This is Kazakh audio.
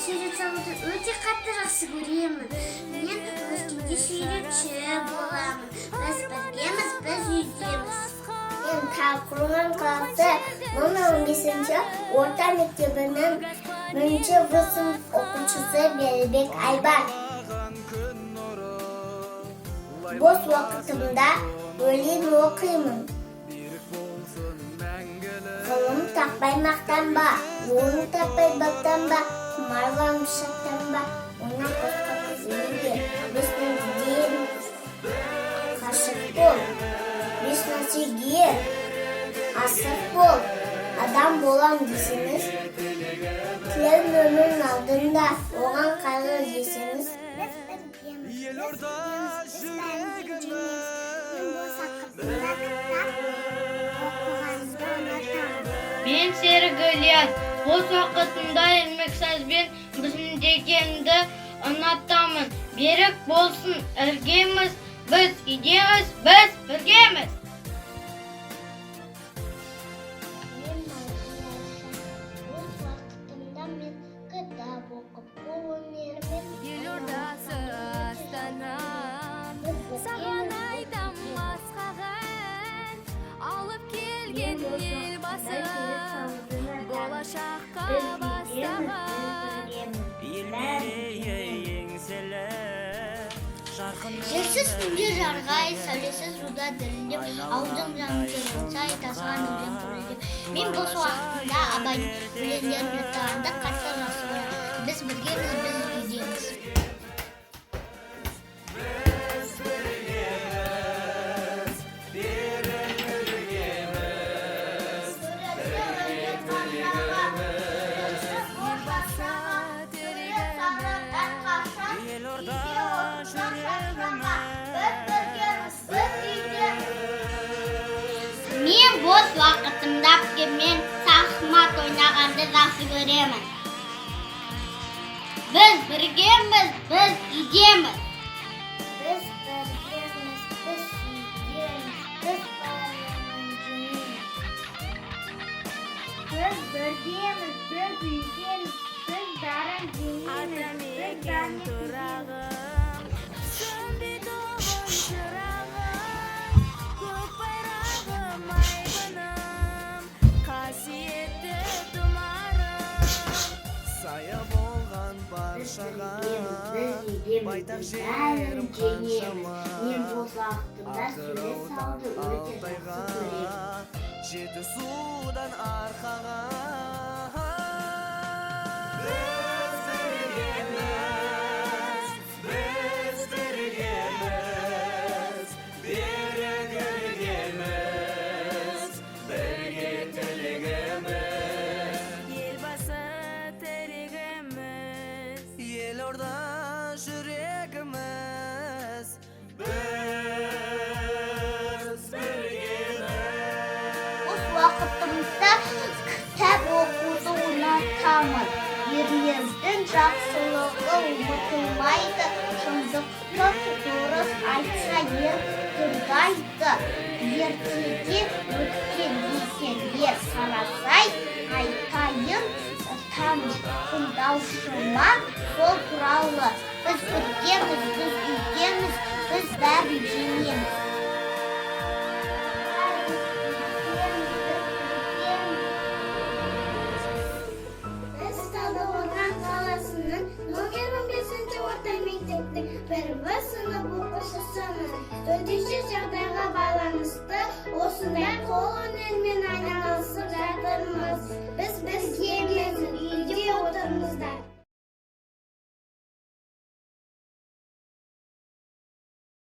Сурет салуды өте қатты жақсы көремін. Мен өскенде суретші боламын. Біз біргеміз, біз үйдеміз. Мен Талдықорған қаласы номер 15-ші орта мектебінің бірінші В сынып оқушысы Бердібек Айбар. Бос уақытымда өлең оқимын. Ғылым таппай мақтанба, орын таппай баптанба, құмарланып шаттанба, ойнап босқа күлуге, бес нәрседен қашық бол, бес нәрсеге асық бол, адам болам десеңіз, тілеу өмірдің алдында, оған қайғы жесеңіз. Біз біргеміз, біз үйдеміз, біз бәрін де жеңеміз. Мен бос уақытымда кітап оқығанды ұнатамын. Мен Серік Ілияс. Бос уақытымда ермексазбен мүсіндегенді ұнатамын. Берік болсын іргеміз, біз үйдеміз, біз біргеміз. Мен Мария. Бос уақытымда мен кітап оқып, қолөнермен Елордасы Астанам, Біз біргеміз, саған біз айтам үйдеміз. асқақ ән, алып келген Мен бос уақытымда Елбасы сурет салуды ұнатамын. болашаққа Біз үйдеміз, біз бастаған. біргеміз. Ел Бәрін мерейі жеңеміз. еңселі, жарқын Желсіз түнде жарық ай, сәулесіз суда дірілдеп, ауылдың жанын сай, тасыған өзен гүрілдеп. Мен бос уақытымда Абайдың өлеңдерін жаттағанды қатты жақсы көремін. Біз біргеміз, біз үйдеміз. Біз біргеміз, берік іргеміз, бірге тілегіміз. Елбасы тірегіміз. Елорда жүрегіміз. Мен бос уақытымда әпкеммен шахмат ойнағанды жақсы көремін. Біз біргеміз, біз үйдеміз. Біз біргеміз, біз үйдеміз, біз бәрін жеңеміз. Біз біргеміз, біз үйдеміз, біз бәрін жеңеміз, біз Атамекен бәрін тұрағым, сөнбейтұғын шырағым, көк байрағым, айбыным, қасиетті тұмарым, сая болған Біз баршаға, біргеміз, біз үйдеміз, байтақ біз бәрін жерім жеңеміз. қаншама. Мен бос уақытымда сурет Атыраудан салуды өте жақсы Алтайға, көремін. Жетісудан Арқаға. Біз біргеміз, біз біргеміз, берік іргеміз, бірге тілегіміз. Елбасы тірегіміз. Елорда жүрегіміз. Біз біргеміз. Бос уақытымда кітап оқуды ұнатамын. Ерлердің жақсылығы ұмытылмайды, шындықты дұрыс айтса, ер тыңдайды. Ертеде өткен екен ер Сарасай, айтайын тыңдаушыма сол туралы. Біз біргеміз, біз үйдеміз, біз бәрін жеңеміз. Біз біргеміз. Біз Талдықорған қаласының номер 15-ші орта мектептің бір В сынып оқушысымыз. Төтенше жағдайға байланысты осындай қол